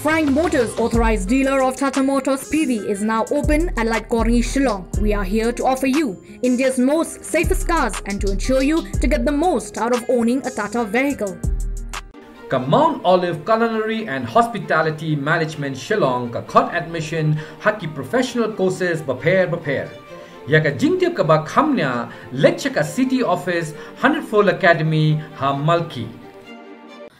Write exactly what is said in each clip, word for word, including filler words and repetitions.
Prime Motors, authorized dealer of Tata Motors P V, is now open at Laitkor Ni, Shillong. We are here to offer you India's most safest cars and to ensure you to get the most out of owning a Tata vehicle. Ka Mount Olive Culinary and Hospitality Management Shillong ka khot admission ha ki professional courses bapher bapher. Ïa ka jingtip kaba kham nia, leit sha ka City Office, Hundred Fold Academy, ha Malki.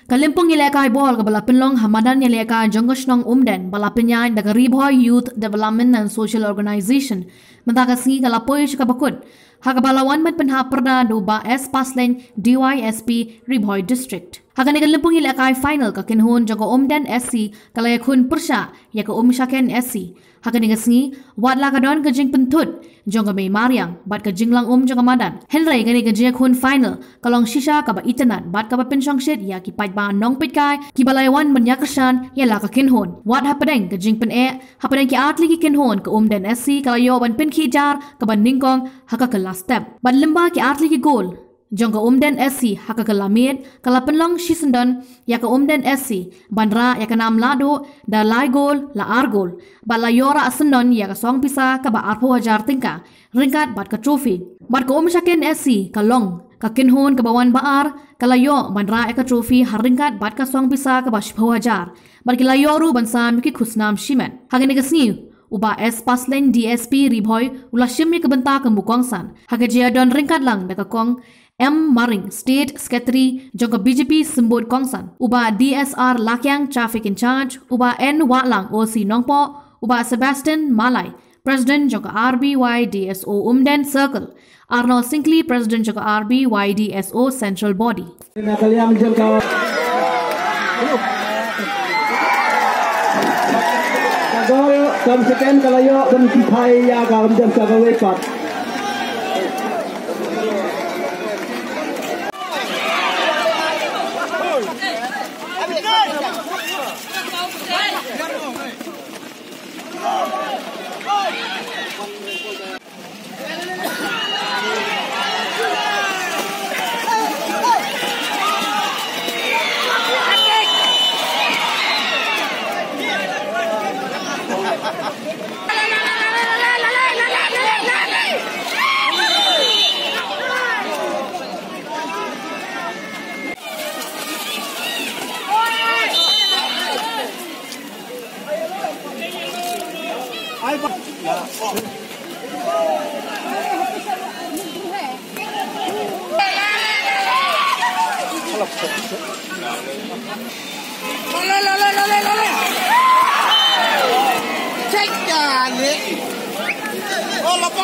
Ka lympung ïalehkai ball kaba la pynlong ha madan ïalehkai jong ka shnong Umden, ba la pynïaid da ka Ri Bhoi Youth Development and Social Organization, mynta ka sngi ka la poi sha kaba kut, ha kaba la wan ban pynhap pyrda da u Bah S Paslein, D Y S P, Ri Bhoi District. Ha kane ka lympung ïalehkai final, ka kynhun jong ka Umden S C ka la ïakhun pyrshah ïa ka Umshaken S C. Ha kane ka sngi, wat la ka don ka jingpynthut jong ka mei mariang bad ka jinglang um jong ka madan, hynrei kane ka jingïakhun final ka long shisha kaba itynnad bad kaba pynshongshit ïa ki paidbah nongpeitkai kiba la ïawan ban ïakyrshan ïa la ka kynhun. Wat hapdeng ka jingpyneh hapdeng ki artylli ki kynhun, ka Umden S C ka la ïoh ban pynkhih jar kaba nyngkong ha ka kylla step. Bad lyngba ki artylli ki gol jong ka Umden S C ha ka kylla miet, ka la pynlong shisyndon ïa ka Umden S C ban rah ïa ka nam lahduh da lai gol la ar gol, bad la ïoh rah syndon ïa ka song pisa kaba arphew hajar tyngka ryngkat bad ka trophy. Bad ka Umshaken S C ka long ka kynhun kaba wan ba ar ka la ïoh ban rah ïa ka trophy ha ryngkat bad ka song pisa kaba shiphew hajar, bad ki la ïoh ruh ban sam ïa ki khusnam shimet. Ha kane ka sngi, u Bah S Paslein, D S P, Ri Bhoi, u la shim ïa ka bynta kum u kongsan ha ka jingïadon ryngkat lang da ka Kong M Maring, State Secretary jong ka B J P Symbud Kongsan, u Bah D S R Lakiang, Traffic in Charge, u Bah N Wahlang, O C Nongpoh, u Bah Sebastian Malai, President jong ka R B Y D S O Umden Circle, Arnold Singkli, President jong ka R B Y D S O Central Body. Na ka liang jong ka, ka gol kam second ka la ïoh ban pynphai ïa ka Umden Circle wei pat.